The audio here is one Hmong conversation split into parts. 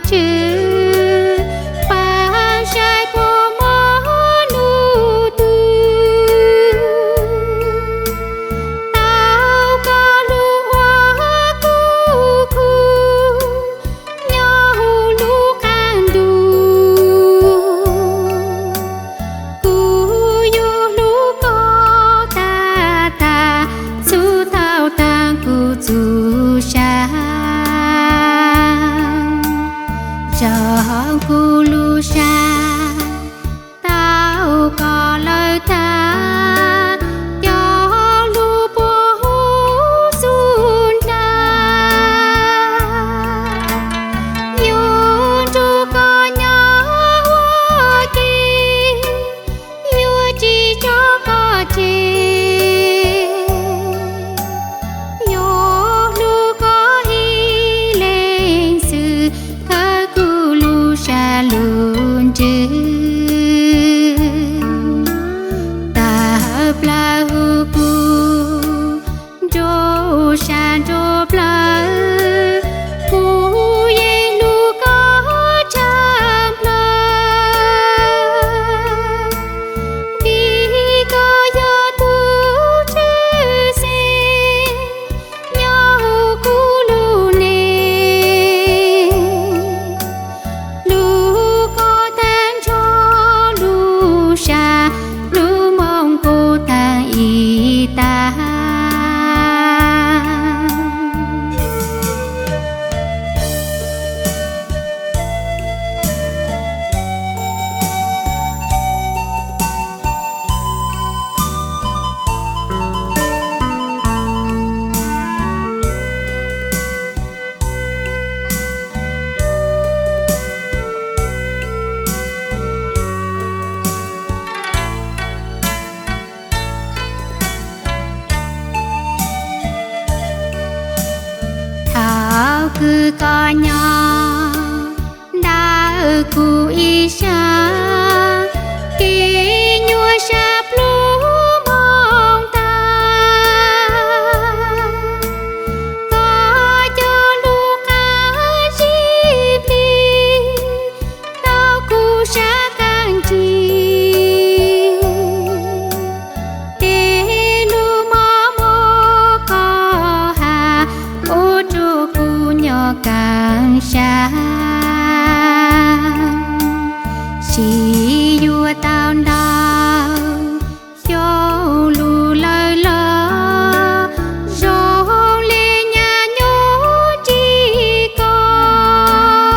Tswv, pab saib puas mob lub tug, tau koj lub ua kuv khub, nyob hauv lub qab ntuj. Kuv yuav hlub koj tag tag, txhub tau tag kuv txhub sa, zog kuv lub sa, tau koj lawm tag, cov lus puag hauv xub ntiag, yuav nrog koj nyob ua ke, yuav tsis tso koj tseg, yuav hlub koj ib leeg xwb, kawg kuv lub sa lub ntsws, tawm plaws hu kuv nruab sa nruab plawv, kuv yeej hlub koj tshaj plaws, vim koj yog tus tswv xeeb nyob hauv kuv lub neej. Hlub koj tag nrho lub sa, lub moo kuv teem ib tag. Thaum kws koj nyob ntawm kuv ib sab, kev nyuaj sab pluag moo tag, koj coj lub qab zib plig tau kuv sab qab ntsis, tej lus mob mob koj has ua rua kuv nyob kaaj sab. Sim yuav tau ntau xyoo lug lawm los zoo le nyab nyob ntsib koj,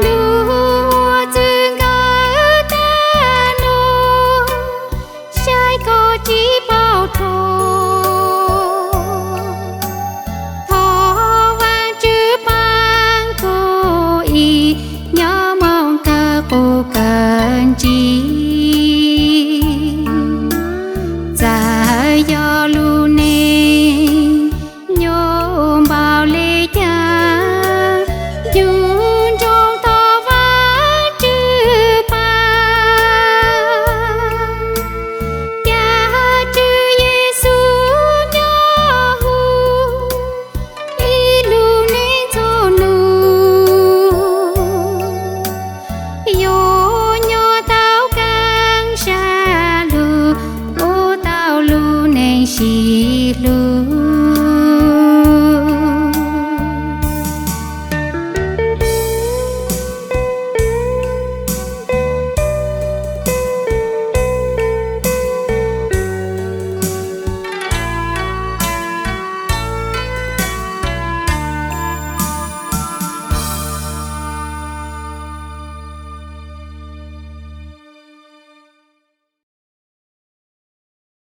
lub ua txwv nkawm tag nrho, saib koj tsis paub rua, thov Vaajtswv paab kuv ib nyob moog kawg quv kawg ntsig. Txawm yog lub neej nyuaj npaum le caag, yug nroo thov Vaajtswv paab, ca Tswv Yexus nyob huv ib lub neej txhua nub, yuav nyob tau kaaj sab lug, ua tau lub neej sib hlub.